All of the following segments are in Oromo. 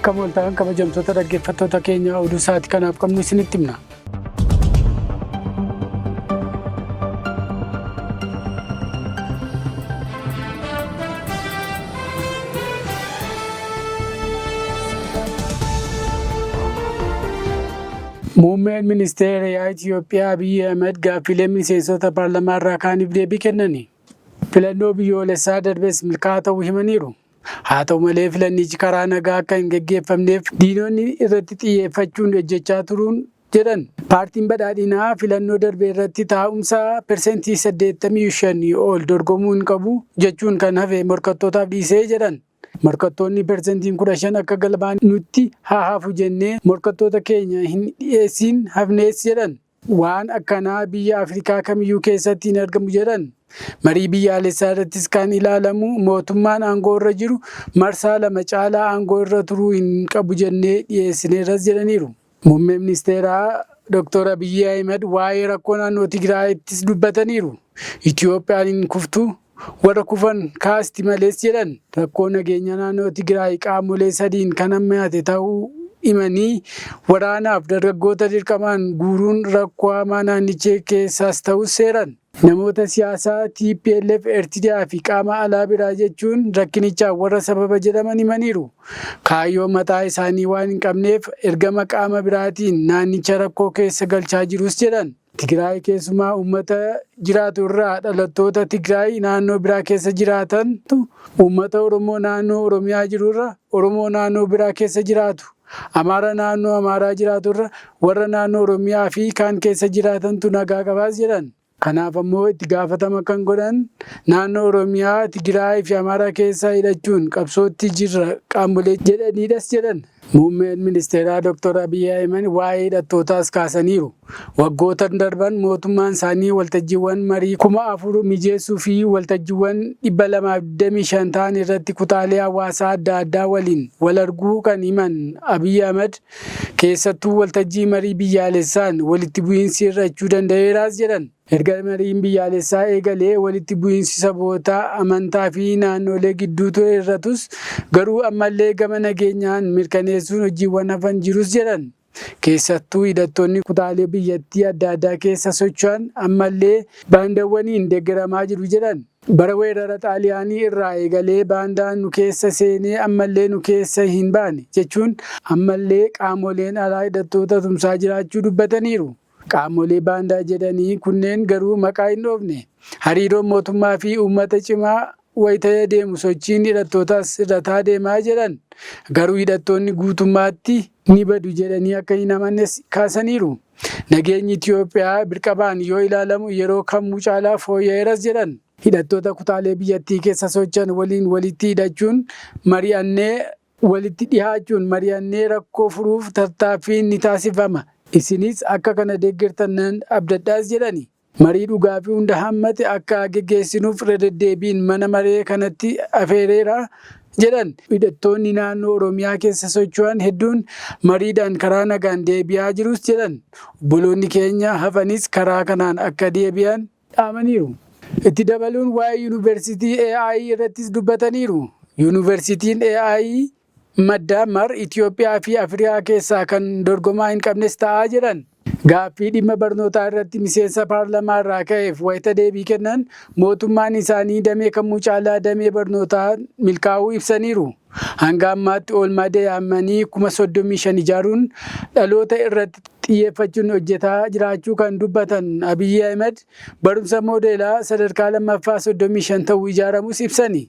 Akkam ooltan kabajamtoota dhaggeeffattoota keenya, oduu sa'aatii kanaaf qabnu isinitti himna. Muummeen ministeera Itiyoophiyaa Abiyyi Ahmed gaaffiilee miseensota paarlamaa irraa kaaniif deebii kennani. Filannoo biyyoolessaa darbes milkaa'aa ta'uu himaniiru. Haa ta'u malee, filannichi karaa nagaa akka hin geggeeffamneef diinonni irratti xiyyeeffachuun hojjechaa turuun jedhan. Paartiin Badhaadhinaa filannoo darbe irratti taa'umsa 85% ol dorgomuu hin qabu jechuun kan hafe morkattootaaf dhiisee jedhan. Morkattoonni 15% akka galmaan nutti haa hafu jennee morkattoota keenya hin dhiyeessiin hafnees jedhan. Waan akkanaa biyya Afrikaa kamiyyuu keessatti hin argamu jedhan. Marii biyyaalessaa irrattis kan ilaalamu mootummaan aangoo irra jiru marsaa lama caalaa aangoo irra turuu hin qabu jennee dhiyeessineerras jedhaniiru. Muummeen ministeeraa Dr. Abiyyi Ahimad waa'ee rakkoo naannoo Tigraayittis dubbataniiru. Itiyoophiyaan hin kuftu, warra kufan kaasti malees jedhan. Rakkoo nageenya naannoo Tigraay qaamolee sadiin kan hammaate ta'uu himanii, waraanaaf dargaggoota dirqamaan guuruun rakkoo hamaa naannicha keessaas ta'uus eeran. Namoota siyaasaa tplf, Eertiriyaa fi qaama alaa biraa jechuun rakkinichaaf warra sababa jedhaman himaniiru. Kaayyoo mataa isaanii waan hin qabneef ergama qaama biraatiin naannicha rakkoo keessa galchaa jirus jedhan. Tigraay keessumaa uummata jiraatu irraa dhalattoota Tigraay naannoo biraa keessa jiraatantu uummata Oromoo naannoo Oromiyaa jiru irra Oromoo naannoo biraa keessa jiraatu, Amaara naannoo Amaaraa jiraatu irra warra naannoo Oromiyaa fi kaan keessa jiraatantu nagaa qabaas jedhan. Kanaaf ammoo itti gaafatama kan godhan naannoo Oromiyaa, Tigraay fi Amaaraa keessa hidhachuun qabsootti jirra qaamolee jedhaniidhas jedhan. Muummeen ministeeraa Dr. Abiyyi Ahimad waa'ee hidhattootaas kaasaniiru. Waggootan darban mootummaan isaanii waltajjiiwwan marii 4,000 mijeessuu fi waltajjiiwwan 225 ta'an irratti kutaalee hawaasaa adda addaa waliin wal arguu kan himan Abiyyi Ahimad, keessattuu waltajjii marii biyyaalessaan walitti bu'iinsi hir'achuu danda'eeraas jedhan. Erga mariin biyyaalessaa eegalee walitti bu'iinsi sabootaa, amantaa fi naannoolee gidduu ture hir'atus, garuu ammallee gama nageenyaan mirkaneessuun hojiiwwan hafan jirus jedhan. Keessattuu hidhattoonni kutaalee biyyattii adda addaa keessa socho'an ammallee baandawwaniin deeggaramaa jiru jedhan. Bara weerara Xaaliyaanii irraa eegalee baandaan nu keessa seenee ammallee nu keessa hin baane jechuun ammallee qaamoleen alaa hidhattoota tumsaa jiraachuu dubbataniiru. Qaamolee baandaa jedhanii kunneen garuu maqaa hin dhoofne. Hariiroon mootummaa fi uummata cimaa wayita deemu sochiin hidhattootaas hir'ataa deemaa jedhan. Garuu hidhattoonni guutummaatti ni badu jedhanii akka hin amannes kaasaniiru. Nageenyi Itiyoophiyaa birqabaan yoo ilaalamu yeroo kamuu caalaa fooyya'eeras jedhan. Hidhattoota kutaalee biyyattii keessa socho'an waliin walitti hidhachuun mari'annee walitti dhihaachuun mari'annee rakkoo furuuf tattaaffiin ni taasifama. Isinis akka kana deeggartan nan abdadhaas jedhani. Marii dhugaa fi hunda hammate akka geggeessinuuf irra deddeebiin mana maree kanatti afeereera jedhan. Hidhattoonni naannoo Oromiyaa keessa socho'an hedduun mariidhaan karaa nagaan deebi'aa jirus jedhan. Obboloonni keenya hafanis karaa kanaan akka deebi'an dhaamaniiru. Itti dabaluun waa'ee Yuunivarsiitii AI irrattis dubbataniiru. Yuunivarsiitiin AI madda mar Itiyoophiyaa fi Afrikaa keessaa kan dorgomaa hin qabnes ta'a jedhan. Gaaffii dhimma barnootaa irratti miseensa paarlamaa irraa ka'eef wayita deebii kennan, mootummaan isaanii damee kamuu caalaa damee barnootaan milkaa'uu ibsaniiru. Hanga ammaatti oolmaa daa'immanii 35,000 ijaaruun dhaloota irratti xiyyeeffachuun hojjetaa jiraachuu kan dubbatan Abiyyi Ahimad, barumsa moodeelaa sadarkaa lammaffaa 35 ta'u ijaaramus ibsani.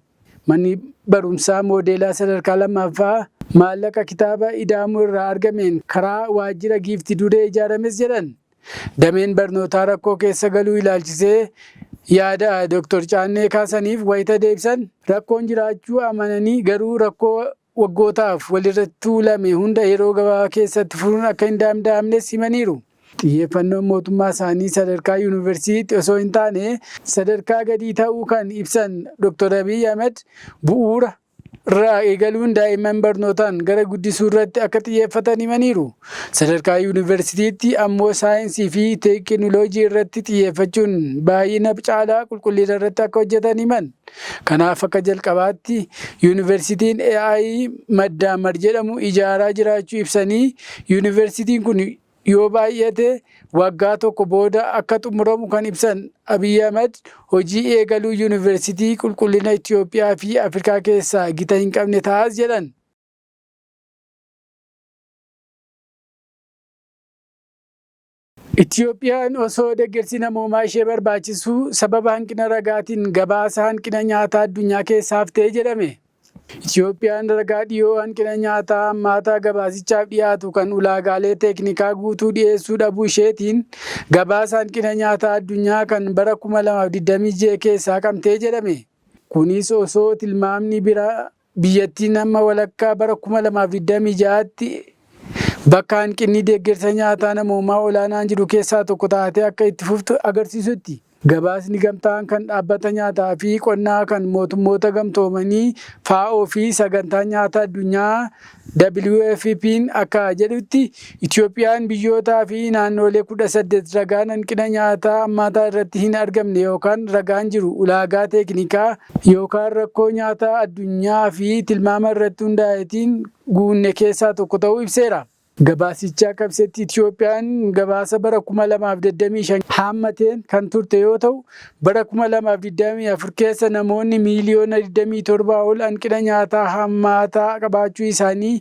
Manni barumsaa moodeelaa sadarkaa lammaffaa maallaqa kitaaba ida'amuu irraa argameen karaa waajjira giifti duree ijaarames jedhan. Dameen barnootaa rakkoo keessa galuu ilaalchisee yaada Dr. Caannee kaasaniif wayita deebisan, rakkoon jiraachuu amananii garuu rakkoo waggootaaf walirratti tuulame hunda yeroo gabaabaa keessatti furuun akka hin danda'amnes himaniiru. Xiyyeeffannoon mootummaa isaanii sadarkaa yuunivarsiitiitti osoo hin taane sadarkaa gadii ta'uu kan ibsan Dr. Abiyyi Ahmed, bu'uura irraa eegaluun daa'imman barnootaan gara guddisuu irratti akka xiyyeeffatan himaniiru. Sadarkaa yuunivarsiitiitti ammoo saayinsii fi teekinooloojii irratti xiyyeeffachuun baay'ina caalaa qulqullina irratti akka hojjetan himan. Kanaaf akka jalqabaatti yuunivarsiitiin AI Maddaamar jedhamu ijaaraa jiraachuu ibsanii, yuunivarsiitiin kun yoo baay'ate waggaa tokko booda akka xumuramu kan ibsan Abiy Ahmad, hojii eegaluu yuunivarsiitii qulqullina Itoophiyaa fi Afrikaa keessaa gita hin qabne ta'as jedhan. Itoophiyaan osoo deeggarsi namoomaa ishee barbaachisuu sababa hanqina ragaatiin gabaasa hanqina nyaataa addunyaa keessaa haftee jedhame. Itoophiyaan ragaa dhiyoo hanqina nyaataa hammaataa gabaasichaaf dhiyaatu kan ulaagaalee teeknikaa guutuu dhiyeessuu dhabuu isheetiin gabaasa hanqina nyaataa addunyaa kan bara 2026 keessaa haqamtee jedhame. Kunis osoo tilmaamni biraa biyyattiin hamma walakkaa bara 2026tti bakka hanqinni deeggarsa nyaataa namoomaa olaanaan jiru keessaa tokko taatee akka itti fuftu agarsiisutti. Gabaasni gamtaan kan Dhaabbata Nyaataa fi Qonnaa kan Mootummoota Gamtoomanii, FAO, fi Sagantaa Nyaata Addunyaa, WFP'n, akka jedhutti, Itoophiyaan biyyootaa fi naannoolee 18 ragaan hanqina nyaataa hammaataa irratti hin argamne yookaan ragaan jiru ulaagaa teeknikaa yookaan rakkoo nyaataa addunyaa fi tilmaama irratti hundaa'etiin guunne keessaa tokko ta'uu ibseera. Gabaasichi akka ibsetti Itoophiyaan gabaasa bara 2025 haammateen kan turte yoo ta'u, bara 2024 keessa namoonni miiliyoona 27 ol hanqina nyaataa hammaataa qabaachuu isaanii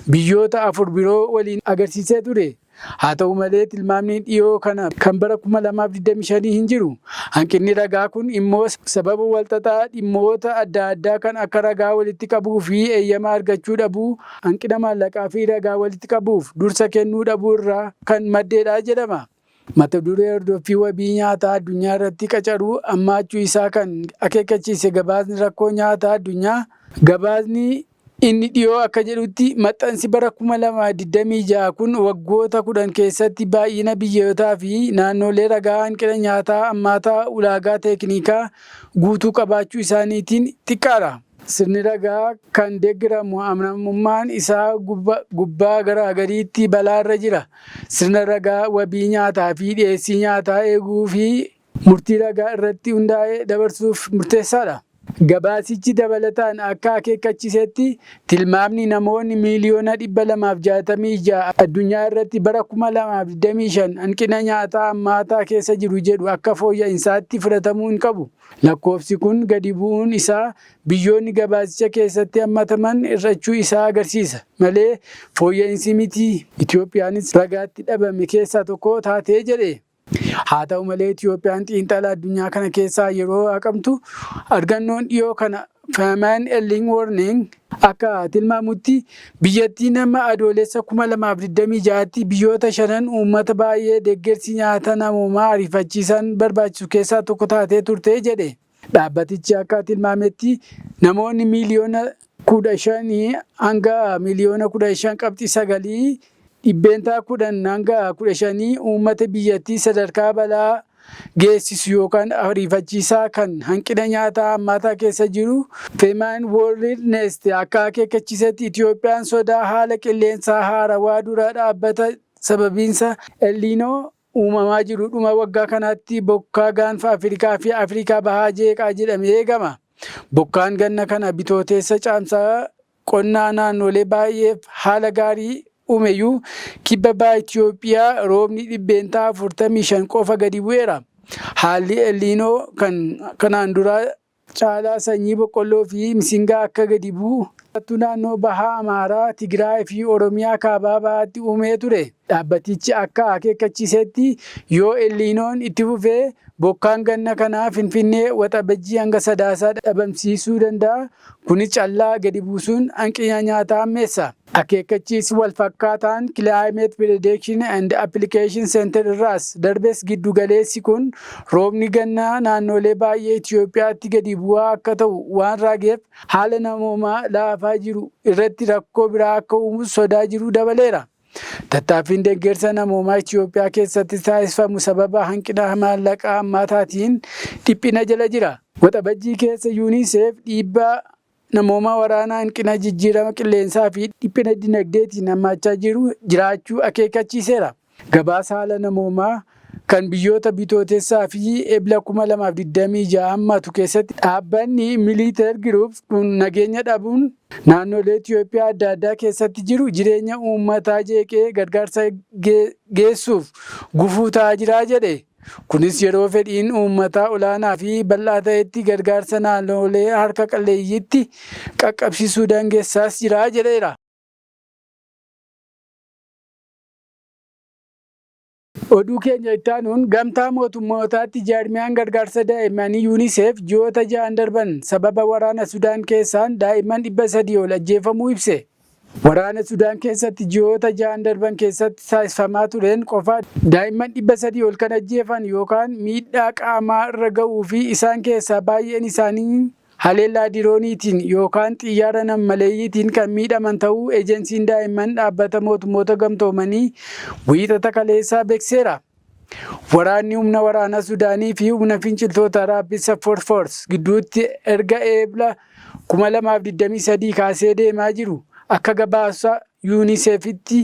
biyyoota afur biroo waliin agarsiisee ture. Haa ta'u malee, tilmaamni dhiyoo kana kan bara 2025 hin jiru. Hanqinni ragaa kun immoo sababa walxaxaa dhimmoota adda addaa kan akka ragaa walitti qabuu fi eeyyama argachuu dhabuu, hanqina maallaqaa fi ragaa walitti qabuuf dursa kennuu dhabuu irraa kan maddeedha jedhama. Mata duree hordoffii wabii nyaataa addunyaa irratti qacaruu hammaachuu isaa kan akeekkachiise gabaasni rakkoo nyaataa addunyaa, gabaasni inni dhiyoo akka jedhutti maxxansi bara 2026 kun waggoota 10 keessatti baay'ina biyyootaa fi naannolee ragaa hanqina nyaataa hammaataa ulaagaa teeknikaa guutuu qabaachuu isaaniitiin xiqqaadha. Sirni ragaa kan deeggaramu amanamummaan isaa gubbaa gara gadiitti balaarra jira. Sirna ragaa wabii nyaataa fi dhiyeessii nyaataa eeguu fi murtii ragaa irratti hundaa'e dabarsuuf murteessaadha. Gabaasichi dabalataan akka akeekkachiisetti, tilmaamni namoonni miiliyoona 266 addunyaa irratti bara 2025 hanqina nyaataa hammaataa keessa jiru jedhu akka fooyya'insaatti fudhatamuu hin qabu. Lakkoofsi kun gadi bu'uun isaa biyyoonni gabaasicha keessatti hammataman hir'achuu isaa agarsiisa malee fooyya'insi miti. Itoophiyaanis ragaatti dhabame keessaa tokko taate jedhe. Haa ta'u malee, Itoophiyaan xiinxala addunyaa kana keessaa yeroo haqamtu argannoon dhiyoo kana Famine Early Warning akka tilmaamutti biyyattiin hamma Adoolessa 2026tti biyyoota shanan uummata baay'ee deeggarsi nyaata namoomaa ariifachiisaan barbaachisu keessaa tokko taatee turte jedhe. Dhaabbatichi akka tilmaametti namoonni miiliyoona 15 hanga miiliyoona 15.9, 10% hanga 15 uummata biyyattii, sadarkaa balaa geessisu yookaan ariifachiisaa kan hanqina nyaataa hammaataa keessa jiru. Famine World Next akka akeekkachiisetti Itoophiyaan sodaa haala qilleensaa haarawaa dura dhaabbata sababiinsa El Niño uumamaa jiru dhuma waggaa kanaatti bokkaa Gaanfa Afrikaa fi Afrikaa Bahaa jeeqaa jedhamee eegama. Bokkaan ganna kana Bitooteessa Caamsaa qonnaa naannolee baay'eef haala gaarii uumeyyuu, kibba baha Itoophiyaa roobni 45% qofa gadi bu'eera. Haalli El Niño kan kanaan duraa caalaa sanyii boqqolloo fi misingaa akka gadi bu'u naannoo bahaa Amaaraa, Tigraay fi Oromiyaa kaabaa bahaatti uumee ture. Dhaabbatichi akka akeekkachiisetti yoo El Niñoon itti fufee bokkaan ganna kanaa Finfinnee Waxabajjii hanga Sadaasaa dhabamsiisuu danda'a. Kunis callaa gadi buusuun hanqina nyaataa hammeessa. Akeekkachiisi walfakkaataan Climate Prediction and Application Center irraas darbes giddu galeessi kun roobni gannaa naannolee baay'ee Itoophiyaatti gadi bu'aa akka ta'u waan raageef haala namoomaa laafaa jiru irratti rakkoo biraa akka uumus sodaa jiru dabaleera. Tattaaffiin deeggarsa namoomaa Itoophiyaa keessatti taasifamu sababa hanqina maallaqaa hammaataatiin dhiphina jala jira. Waxabajjii keessa UNICEF dhiibbaa namoomaa waraanaa, hanqina jijjiirama qilleensaa fi dhiphina dinagdeetiin hammaachaa jiru jiraachuu akeekkachiiseera. Gabaasa haala namoomaa kan biyyoota Bitootessaa fi Ebla 2026 hammatu keessatti, dhaabbanni Militar Group kun nageenya dhabuun naannolee Itoophiyaa adda addaa keessatti jiru jireenya uummataa jeeqee gargaarsa geessuuf gufuu ta'aa jira jedhe. Kunis yeroo fedhiin uummataa olaanaa fi bal'aa ta'etti gargaarsa naannolee harka qalleeyyiitti qaqqabsiisuu daangessaas jira jedheera. Oduu keenya itti aanuun, Gamtaa Mootummootaatti jaarmiyaan gargaarsa daa'immanii UNICEF ji'oota 6n darban sababa waraana Sudaan keessaan daa'imman 300 ol ajjeefamuu ibse. Waraana Sudaan keessatti ji'oota 6n darban keessatti taasifamaa tureen qofa daa'imman 300 ol kan ajjeefan yookaan miidhaa qaamaa irra ga'uu fi isaan keessaa baay'een isaanii haleellaa dirooniitiin yookaan xiyyaara nam-maleeyyiitiin kan miidhaman ta'uu Ejensiin Daa'imman Dhaabbata Mootummoota Gamtoomanii Wiixata kaleessaa beeksiseera. Waraanni humna waraanaa Sudaanii fi humna finciltoota Rapid Support Force gidduutti erga Eebla 2023 kaasee deemaa jiru, akka gabaasa UNICEF'tti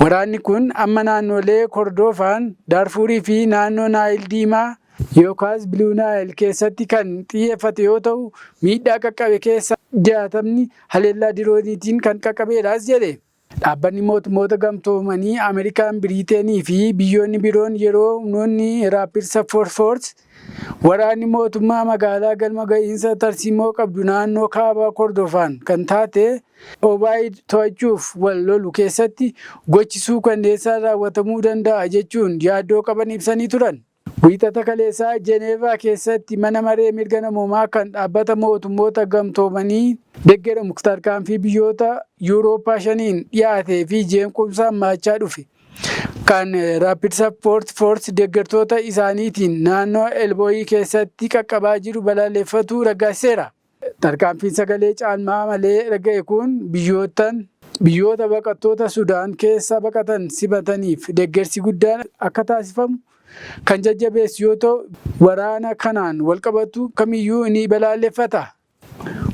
waraanni kun amma naannolee Kordoofaan, Daarfuurii fi naannoo Naayil Diimaa yookaas Blue Nile keessatti kan xiyyeeffate yoo ta'u, miidhaa qaqqabe keessaa 60ni haleellaa dirooniitiin kan qaqqabeedhaas jedhe. Dhaabbanni Mootummoota Gamtoomanii, Ameerikaan, Biriiteenii fi biyyoonni biroon yeroo humnoonni Rapid Support Force waraanni mootummaa magaalaa galma ga'iinsa tarsiimoo qabdu naannoo Kaaba Kordofaan kan taate Obaayid to'achuuf wal lolu keessatti gochi suukanneessaan raawwatamuu danda'a jechuun yaaddoo qaban ibsanii turan. Wiixata kaleessaa Jeneevaa keessatti Mana Maree Mirga Namoomaa kan Dhaabbata Mootummoota Gamtoomanii deggeramu tarkaanfii biyyoota Yuurooppaa shaniin dhiyaatee fi jeequmsa hammaachaa dhufe kan Rapid Support Force deggertoota isaaniitiin naannoo Elbooyii keessatti qaqqabaa jiru balaaleffatu raggaasiseera. Tarkaanfiin sagalee caalmaa malee ragga'e kun biyyoottan biyyoota baqattoota Sudaan keessaa baqatan simataniif deggersi guddaan akka taasifamu kan jajjabeessu yoo ta'u, waraana kanaan walqabatu kamiyyuu ni balaaleffata.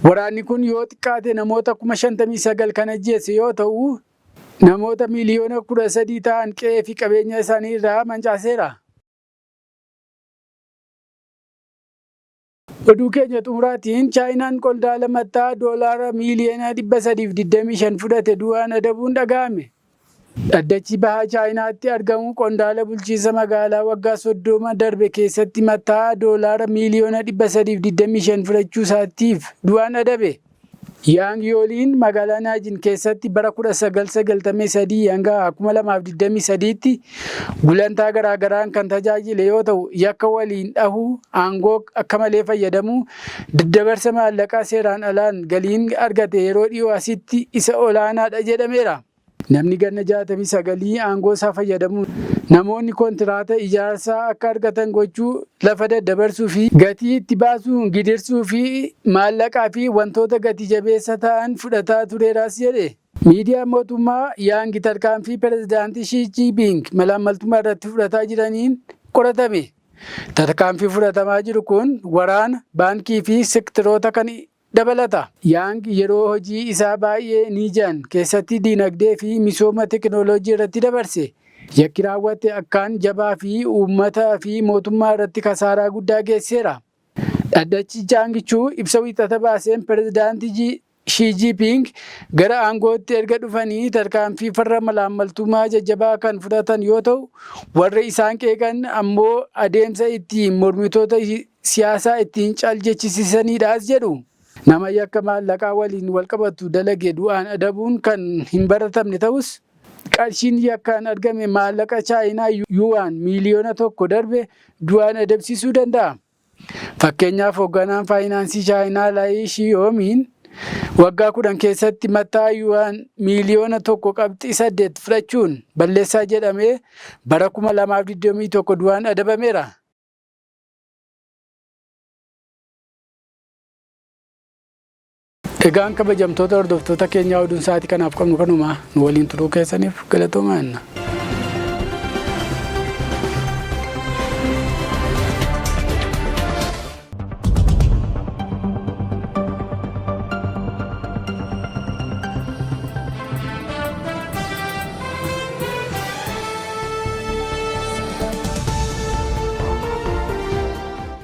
Waraanni kun yoo xiqqaate namoota 59,000 kan ajjeese yoo ta'u, namoota miiliyoona 13 ta'an qe'ee fi qabeenya isaanii irraa mancaaseera. Oduu keenya xumuraatiin, Chaayinaan qondaala matta'aa doolaara miiliyoona 325 fudhate du'aan adabuun dhaga'ame. Dhaddachi Baha Chaayinaatti argamu qondaala bulchiinsa magaalaa waggaa 30 darbe keessatti matta'aa doolaara miiliyoona 325 fudhachuusaatiif du'aan adabe. Yaang Yooliin magaalaa Naajin keessatti bara 1993 hanga 2023tti gulantaa garaagaraan kan tajaajile yoo ta'u, yakka waliin dhahuu, aangoo akka malee fayyadamuu, daddabarsa maallaqaa seeraan alaan galiin argate yeroo dhiyoo asitti isa olaanaadha jedhameera. Namni ganna 69 aangoo isaa fayyadamuun namoonni kontiraata ijaarsaa akka argatan gochuu, lafa daddabarsuu fi gatii itti baasuun gidirsuu fi maallaqaa fi wantoota gati jabeessa ta'an fudhataa tureeras jedhe. Miidiyaan mootummaa Yaangi tarkaanfii pirezidaanti Shii Jiinpiing malaammaltummaa irratti fudhataa jiraniin qoratame. Tarkaanfii fudhatamaa jiru kun waraana, baankii fi sektaroota kan dabalata. Yaang yeroo hojii isaa baay'ee Niijaan keessatti dinagdee fi misooma teekinooloojii irratti dabarse. Yakki raawwate akkaan jabaa fi uummata fi mootummaa irratti kasaaraa guddaa geessiseera. Dhaddachi Chaangichuu ibsa Wiixata baaseen pirezidaantii Shii Jiinpiing gara aangootti erga dhufanii tarkaanfii farra malaammaltummaa jajjabaa kan fudhatan yoo ta'u, warri isaan qeeqan ammoo adeemsa ittiin mormitoota siyaasaa ittiin cal jechisiisanidhaas jedhu. Nama yakka maallaqaa waliin walqabatu dalage du'aan adabuun kan hin baratamne ta'us, qarshiin yakkaan argame maallaqa Chaayinaa Yuwaan miiliyoona 1 darbe du'aan adabsiisuu danda'a. Fakkeenyaaf, hogganaan faayinaansii Chaayinaa Laayii Shiyoomiin waggaa 10 keessatti matta'aa Yuwaan miiliyoona 1.8 fudhachuun balleessaa jedhamee bara 2021 du'aan adabameera. Egaan kabajamtoota hordoftoota keenyaa, oduun sa'aatii kanaaf qabnu kanuma. Nu waliin turuu keessaniif galatoomaa jenna.